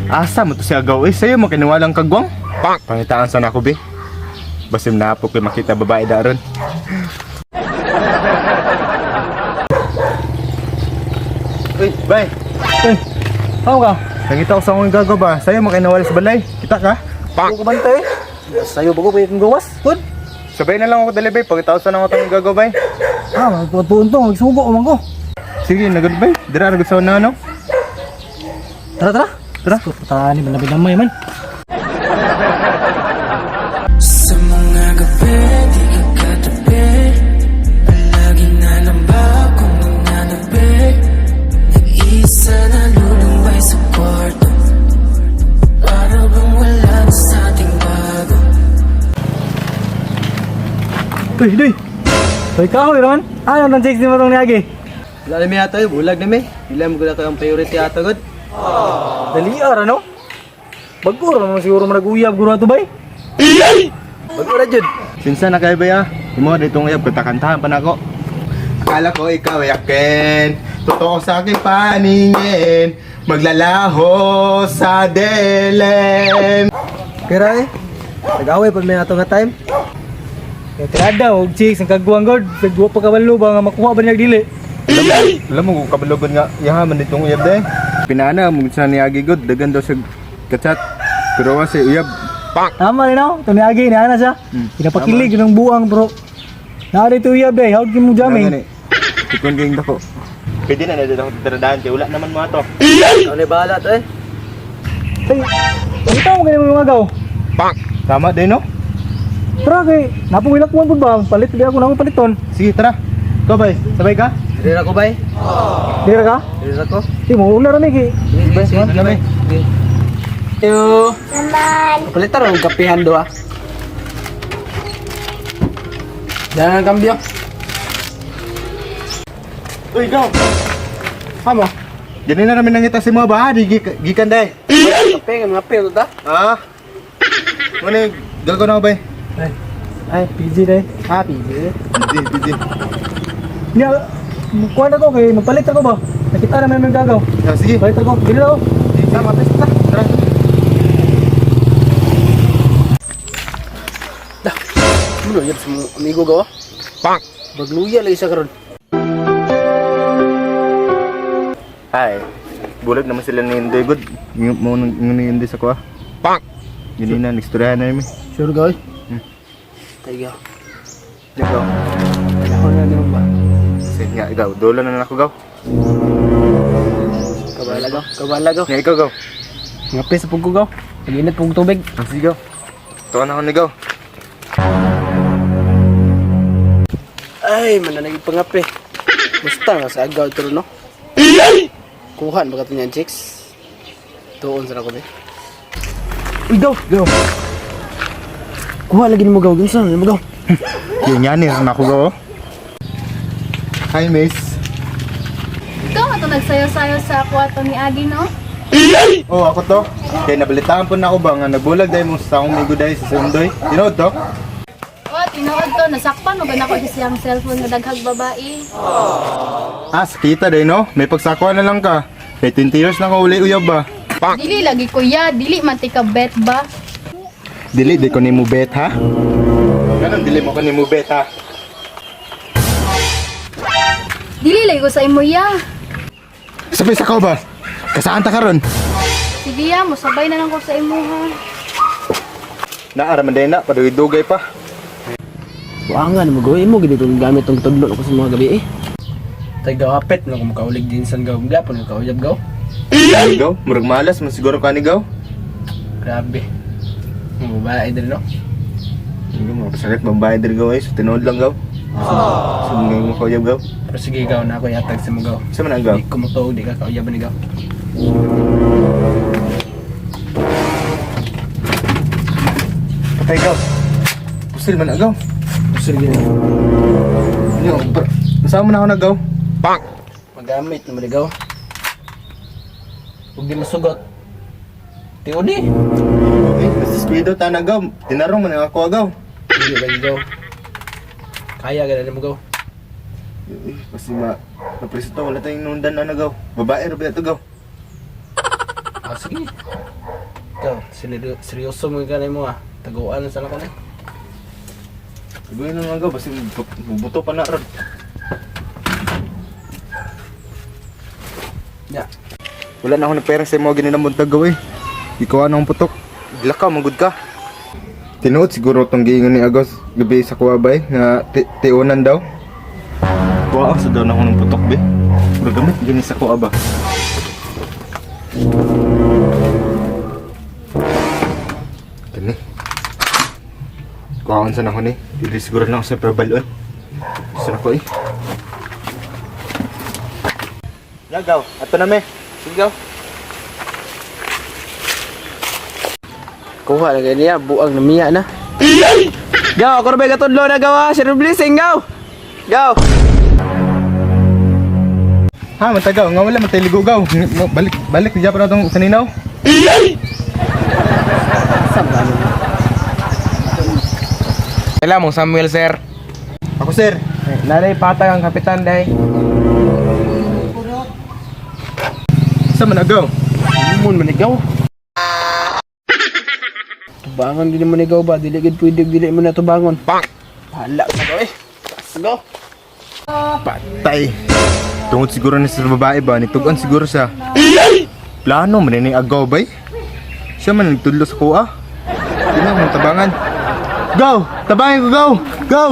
Asa mo to siya agaw eh? Sa'yo mo kiniwalang kagwang? Pangitaan sa nako be. Basim na po ko'y makita babae daron. Uy, bay. Uy, ako ka? Nangita ko sa akong gagaw ba? Sa'yo mo kiniwala sa balay. Kita ka? Ako ka bantay. Sayo ba ko kaya kong gawas? Good. Sabay na lang ako dali bay. Pagkitaos na ako itong gagaw bay. Ah, magtuon-tuon, magsugo ko man ko. Sige, nagod bay. Dira, nagod sa una, no? Tara, tara. Tara. Putani, manabinamay man. Sa mga gabi, di ka katabi. Palagi na lang ba akong nananabi? Nag-iisa na lulumbay sa kwarto. Para bang wala na sa ating bago. Uy, doy. Uy, kahoy ron. Ano nang chicks ni mo tong niagi? Wala na mi ato, eh. Bulag na mi. Dila mo gud ato ang priority ato gud. Dali ara no? Bago ra man siguro managuyab guro ato bay. Bago ra jud. Sinsa na kayo ba ya? Imo dito ngayab, katakantahan pa na ako. Akala ko ikaw ay akin. Totoo sa aking paningin. Maglalaho sa dilim. Pero eh, nag-away pa mi ato nga time. Kaya tirada og chicks ang kagwang god. Nagwa pa kabalo ba nga makuha ba niya dili? Alam mo kung kabalugan nga, yaha man ditong uyab de. Pinana mo sa niagi god, dagan daw sa kachat. Pero wa si uyab. Tama rin no? Ito niagi ni ana siya. Pinapakilig ng buang bro. Naa dito uyab day, how mo jamming? Tikon kayong dako. Pwede na na dito ako tiradaan kay wala naman mo ato. Ikaw na bahala to eh. Ay, ito mo ganyan mga gaw. Tama din no? Tara kay, napong ilakuan pud ba? Palit di ako na akong paliton. Sige, tara. Ikaw bay, sabay ka? Dili ra ko bay. Dira ka? Dili ra ko. Di mo una ra mi kay. Sige bay, sige. Ano bay? Yo. Naman. Palit ra og kapihan do ah. Dala ng kambyo. Uy, go. Hamo. Diyan na namin nangita si mga ba, di gikan day. Kape nga mga pilo ta. Ah. Muna, galko na ako bay. Ay, ay PG day. Ah, PJ. PG, PG. Nya, kuan ako kay magpalit ako ba? Nakita na may gagaw. Ah, sige. Palit ako. Dili ako. Tama, tara. Tara. Dah. Mulo yun sa mga amigo gawa. Pak. Bagluya lagi siya karon. Ay, bulag naman sila ni Indoy. Good. Mo nang ni Indoy sa kuha. Pak. Yun na, nagstoryahan na namin. Sure gaw. Tayo. Ikaw. Ako na din ba? Sige nga, ikaw. Dulo na lang ako, gaw. Kabala gaw. Kabala gaw. Nga, ikaw, gaw. Nga sa pugko gaw. Pag-init pug tubig. Ah, sige, gaw. Tuwan ako ni gaw. Ay, mananagig pangape. Basta nga sa agaw ito no? Kuhan ba ka niyan, chicks? Tuon sa ko, be. Uy, gaw! Gaw. Kuha lagi ni mo gaw. Ginsan ni mo gaw. Yun yan, eh. Ako, gaw. oh. Hi, miss. Ikaw nga ito nagsayo-sayo sa kwarto ni Agi, no? Oh, ako to. Kaya nabalitaan po na ako ba nga nagbulag dahil mo sa akong migo dahil sa Indoy. Tinood to? Oh, tinuod to. Nasakpan mo ba na ko sa siyang cellphone nga daghag babae? Ah, sakita dahil no? May pagsakuan na lang ka. May 20 years na ka uli uyab ba? Dili lagi kuya, dili man ti ka bet ba? Dili, di ko ni mo bet ha? Ganun, dili mo ko ni mo bet ha? Dili lagi ko sa imo ya. Sabay sa ko ba? Kasaan ta karon? Sige ya, mosabay na lang ko sa imo ha. Naara man din na, padugay-dugay pa. Buangan mo gaw. Imo gid itong gamit tong tudlo ko sa mga gabi eh. Tay gaw apet na kung makaulig din san gaw. Gapon makauyab gaw. Ay, gaw, murag malas man siguro ka ni gaw. Grabe. Ang babae din no? Hindi mo sakit babae diri gaw eh, so tinuod lang gaw. So, ngayon mo kauyab gaw. Pero sige gaw na ako yatag sa mo gaw. Sa man ang gaw? Di ko motuog, di ka kauyab ni gaw. Patay gaw. Pusil man ang gaw. Sige. Ano, Nasama na ako na gaw. Pak! Magamit naman ni gaw. Huwag di masugot. Tiyo di. Eh, nasa ta na gaw. Tinarong man ang ako gaw. Hindi lagi gaw. Kaya ganun mo gaw. Eh, kasi ma napreso to, wala tayong nundan na nagaw. Babae ra ba ito gaw? Ah, sige. Ikaw, seryoso mo yung mo ah. Taguan na sana ko na. Sabihin na nga gaw, basta bubuto pa na ron. Ya. Wala na ako ng pera sa mga gininamuntag gaw eh. Ikaw ano ang putok. Gila ka, magud ka. Tinuod siguro tong giingon ni Agos gabi sa kuwabay nga tiunan daw. Kuha sa daw na ako ng putok be. Pero gamit gini sa kuha ba? Kani. Kuhaan sa nako ni. Dili siguro na ako sa prabalon. Gusto na ko eh. Lagaw, ato na me. Sige, gaw. Kuha na ganyan, buang na miya na. Gaw, ako na ba katudlo na gawa? Sir Blessing, gaw! Gaw! Ha, matagaw. Nga wala, matiligo gaw. Balik, balik. Diyan pa na itong saninaw. Kailan mo Samuel sir? Ako, sir. Nanay patag ang kapitan day. Sa managaw? Mun manigaw. Tubangon din mo manigaw ba? Dili gid pwede dili mo na tubangon. Bang! Bahala ka gaw eh. Let's go. Patay. Tungod siguro ni sa babae ba, nitugan siguro siya. Plano man ni agaw bay. Siya man nagtudlo sa kuha. Tingnan mo tabangan. Go! Tabangin ko, go! Go!